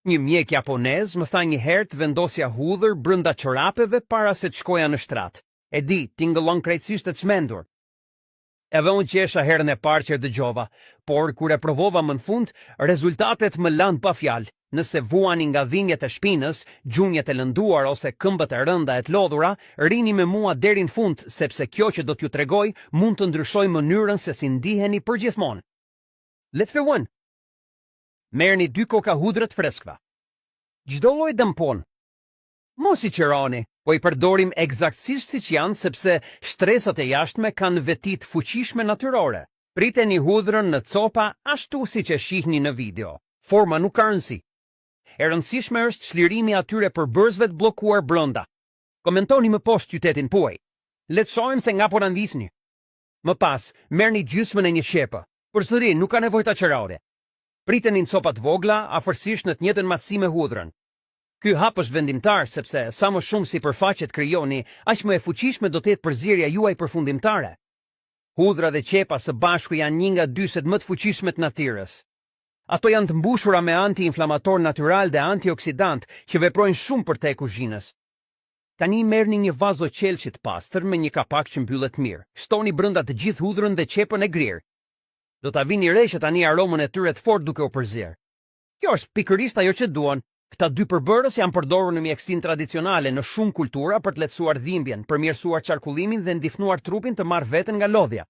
Një mjek japonez më tha një herë të vendosja hudhër brenda çorapeve para se të shkoja në shtrat. E di, tingëllon krejtësisht e çmendur. Edhe unë qesha herën e parë që e dëgjova, por kur e provova më në fund, rezultatet më lanë pa fjalë. Nëse vuani nga dhimbjet e shpinës, gjunjët e lënduar ose këmbët e rënda e të lodhura, rrini me mua deri në fund, sepse kjo që do t'ju tregoj mund të ndryshojë mënyrën se si ndiheni përgjithmonë. Le të fillojmë. Merrni dy koka hudhre të freskëta. Çdo lloj tampon. Mos i qëroni, po i përdorim ekzaktësisht siç janë sepse shtresat e jashtme kanë veti të fuqishme natyrore. Priteni hudhrën në copa ashtu siç e shihni në video. Forma nuk ka rëndësi. E rëndësishme është çlirimi i atyre përbërësve të bllokuar brenda. Komentoni më poshtë qytetin tuaj. Le të shohim se nga po na ndiqni. Më pas, merrni gjysmën e një qepe. Përsëri, nuk ka nevojë ta qëroni. Priteni në copa të vogla, afërsisht në të njëjtën madhësi me hudhrën. Ky hap është vendimtar sepse sa më shumë sipërfaqe të krijoni, aq më e fuqishme do të jetë përzierja juaj përfundimtare. Hudhra dhe qepa së bashku janë një nga dyshet më të fuqishme të natyrës. Ato janë të mbushura me anti-inflamatorë natyralë dhe antioksidantë që veprojnë shumë përtej kuzhinës. Tani merrni një vazo qelqi të pastër me një kapak që mbyllet mirë. Shtoni brenda të gjithë hudhrën dhe qepën e grirë. Do ta vini re që tani aromën e tyre të fortë duke u përzier. Kjo është pikërisht ajo që duan. Këta dy përbërës janë përdorur në mjekësinë tradicionale në shumë kultura për të lehtësuar dhimbjen, përmirësuar qarkullimin dhe ndihmuar trupin të marrë veten nga lodhja.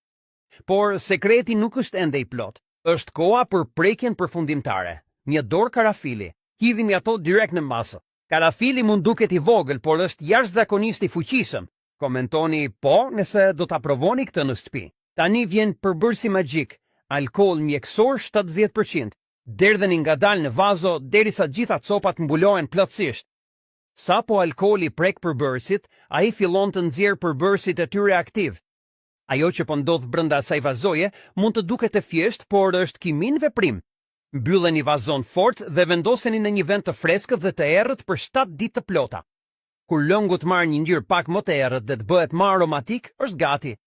Por sekreti nuk është ende i plotë. Është koha për prekjen përfundimtare. Një dorë karafili. Hidhini ato direkt në masë. Karafili mund duket i vogël, por është jashtëzakonisht i fuqishëm. Komentoni po nëse do ta provoni këtë në shtëpi. Tani vjen përbërësi magjik, alkool mjekësor 70%. Derdheni ngadalë në vazo derisa gjitha copat mbulohen plotësisht. Sapo alkooli prek përbërësit, ai fillon të nxjerrë përbërësit e tyre aktivë. Ajo që po ndodh brenda asaj vazoje mund të duket e thjeshtë, por është kimi në veprim. Mbylleni vazon fort dhe vendoseni në një vend të freskët dhe të errët për 7 ditë të plota. Kur lëngu të marrë një ngjyrë pak më të errët dhe të bëhet më aromatik, është gati.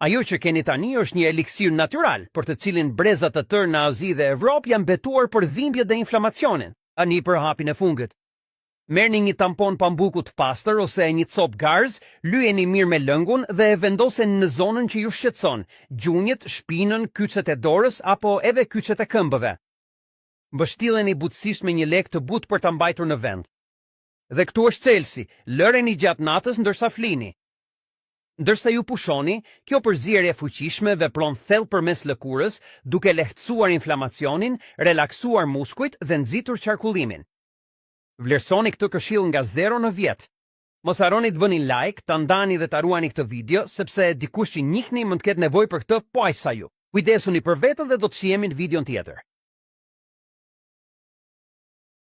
Ajo që keni tani është një eliksir natyral, për të cilin breza të tërë në Azi dhe Evropë janë betuar për dhimbjet dhe inflamacionin. Tani për hapin e fundit. Merrni një tampon pambuku të pastër ose një copë garzë, lyeni mirë me lëngun dhe e vendoseni në zonën që ju shqetëson, gjunjët, shpinën, kyçet e dorës apo edhe kyçet e këmbëve. Mbështilleni butësisht me një lekë të butë për ta mbajtur në vend. Dhe këtu është çelësi, lëreni gjatë natës ndërsa flini. Ndërsa ju pushoni, kjo përzierje e fuqishme vepron thellë përmes lëkurës, duke lehtësuar inflamacionin, relaksuar muskujt dhe nxitur qarkullimin. Vlerësoni këtë këshillë nga 0 në 10. Mos harroni të bëni like, ta ndani dhe ta ruani këtë video, sepse dikush që njihni mund të ketë nevojë për këtë po aq sa ju. Kujdesuni për veten dhe do të shihemi në videon tjetër.